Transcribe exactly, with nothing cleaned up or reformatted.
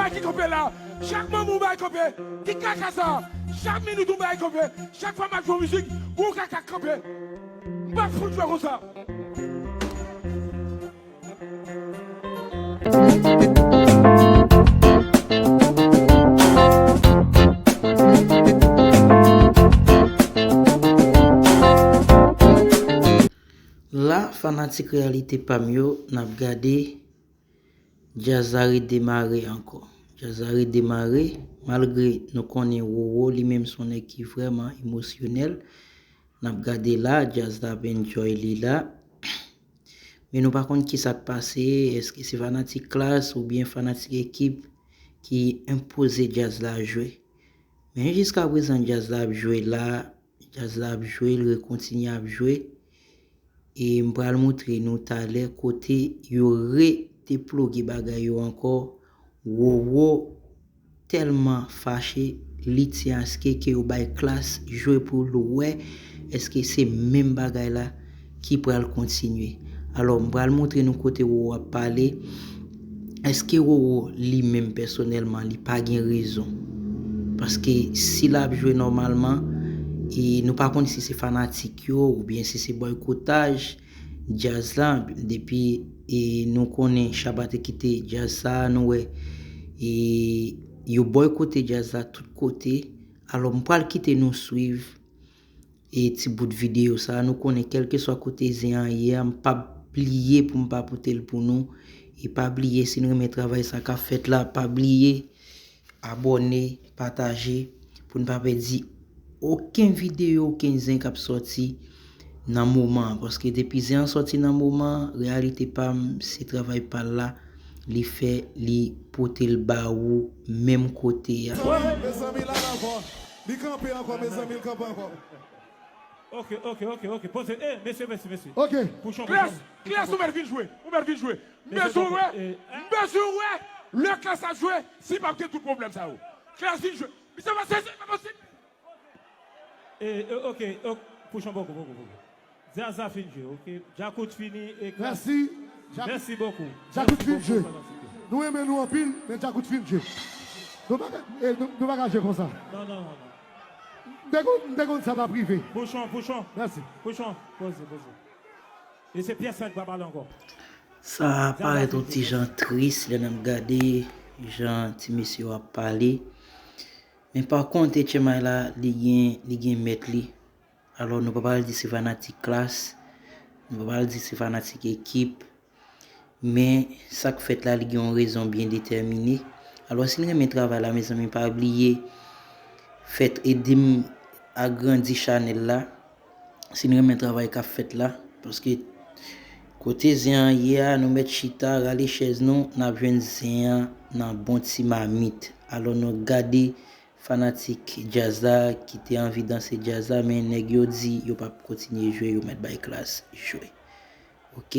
Ki kanpe la, chak moman ou bay kanpe, ki kaka sa, chak minit ou bay kanpe, chak fwa m ap jwe mizik, ou kaka kanpe. M pa fout jwe konsa. La, fanatik Reyalite Pam yo, n ap gade djaz la redemare ankò. Djaz la redemare, malgre nou konnen Roro li menm se yon nèg ki vrèman emosyonèl. N ap gade la, djaz la ap enjoy li la. Men nou pa konn kisa k pase, èske se fanatik Klass oubyen fanatik Ekip ki enpoze djaz la jwe. Men jiskaprezan djaz la ap jwe la, djaz la ap jwe, l rekontinye ap jwe. E m pral montre nou talè kote yo redeploge bagay yo ankò. Roro tèlman fache, li tyen aske ke yo bay Klass jwe pou l wè èske se menm bagay la ki pral kontinye. Alò, m pral montre nou kote Roro ap pale. Èske Roro li menm pèsonèlman li pa gen rezon? Paske si l ap jwe nòmalman, e nou pa konn si se fanatik yo oubyen si se bòykotaj djaz la, depi e nou konnen Shabba te kite djaz sa, nou wè e yo bòykote djaz la tout kote. Alò, m pral kite nou swiv e ti bout videyo sa. Nou konnen kèlkeswa kote zen an ye a, m p ap bliye pou m pa pote l pou nou. E pa bliye, si n renmen travay sa k ap fèt la, pa bliye abòne, pataje, pou n pa pèdi okenn videyo, okenn zen k ap sòti nan moman an. Paske depi zen an sòti nan moman an, Reyalite Pam, se travay pa l la, li fè, li pote l ba ou menm kote a. Mezanmi, la l ankò. Li kanpe ankò, mezanmi, li kanpe ankò. Ok, ok, ok, ok. Poze. Eh, mesye, mesye, mesye. Ok. Pouchon, Klass, Klass, ou mèt vin jwe. Ou mèt vin jwe. M bezwen wè, m bezwen wè lè Klass ap jwe, si p ap gen tout pwoblèm sa yo. Klass vin jwe. Misye pa sezi, pa posib. Eh, eh, ok, ok. Pouchon, poko, poko, poko. Djaz la fin jwe, ok? Djakout fini e Klass. Mèsi. Mèsi bokou. Djakout fin jwe. Nou renmen nou anpil, men Djakout fin jwe. Nou pa ka, eh, nou, nou pa ka jwe konsa. Non, non, non, non. M te konn, m te konn sa t ap rive. Pouchon, Pouchon. Mèsi. Pouchon, poze, poze. E se pyès sa ki pa pale ankò. Sa parèt yon ti jan tris lè n ap gade jan ti mesye yo ap pale. Men pa kont, H M I la, li gen, li gen mèt li. Alò, nou pa pral di se fanatik Klass, nou pa pral di se fanatik Ekip. Men, sa k fèt la, li gen yon rezon byen detèmine. Alò, si n renmen travay la, mezanmi, pa bliye fèt ede m agrandi chanèl la. Si n renmen travay k ap fèt la, paske kote zen an ye a, nou mèt chita, rale chèz nou, n ap jwenn zen an nan bon ti mamit. Alò, nou gade fanatik djaz la ki te anvi danse djaz la, men nèg yo di yo p ap kontinye jwe, yo mèt bay Klass jwe. Ok?